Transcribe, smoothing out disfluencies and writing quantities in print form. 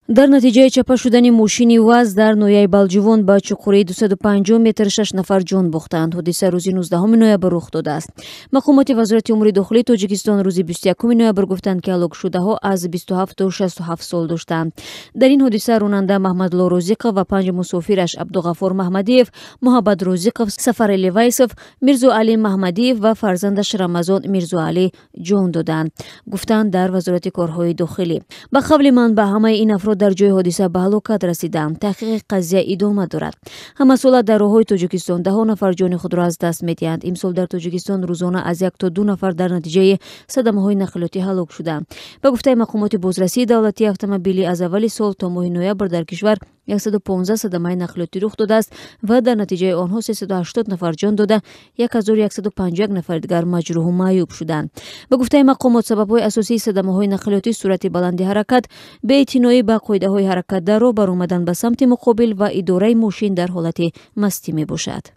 Дар натиҷаи чапа шудани мошини ВАЗ дар ноҳияи Балҷувон ба чуқурии 250 метр шаш нафар ҷон бохтанд. Ҳодиса рӯзи 19 ноябр рух додааст. Мақомоти Вазорати умури дохилии Тоҷикистон рӯзи 21 ноябр гуфтанд, ки ҳалокшудаҳо аз 27 то 67 сол доштанд. Дар ин ҳодиса ронанда Маҳмадло Розиқов ва панҷ мусофираш Абдуғаффор Маҳмадиев, Муҳаббат Розиқов, Сафарали Вайсов, Мирзоалӣ Маҳмадиев ва фарзандаш Рамазон Мирзоалӣ ҷон доданд, гуфтанд дар Вазорати корҳои дохилӣ. Ба қавли манбаъ, ҳамаи ин афрод дар ҷои ҳодиса ба ҳалокат расиданд. Таҳқиқи қазия идома дорад. Ҳамасола дар роҳҳои Тоҷикистон даҳо нафар ҷони худро аз даст медиҳанд. Имсол дар Тоҷикистон рӯзона аз як то ду нафар дар натиҷаи садамаҳои нақлиётӣ ҳалок шуданд. Ба гуфтаи мақомоти бозрасии давлатии автомобилӣ, аз аввали сол то моҳи ноябр дар кишвар 115 садамаи нақлиётӣ рух додааст ва дар натиҷаи онҳо 380 нафар ҷон дода, 1151 нафари дигар маҷрӯҳу маъюб шуданд. Ба гуфтаи мақомот, сабабҳои асосии садамаҳои нақлиётӣ суръати баланди ҳаракат, беэътиноӣ ба қоидаҳои ҳаракат дар роҳ, баромадан ба самти муқобил ва идораи мошин дар ҳолати мастӣ мебошад.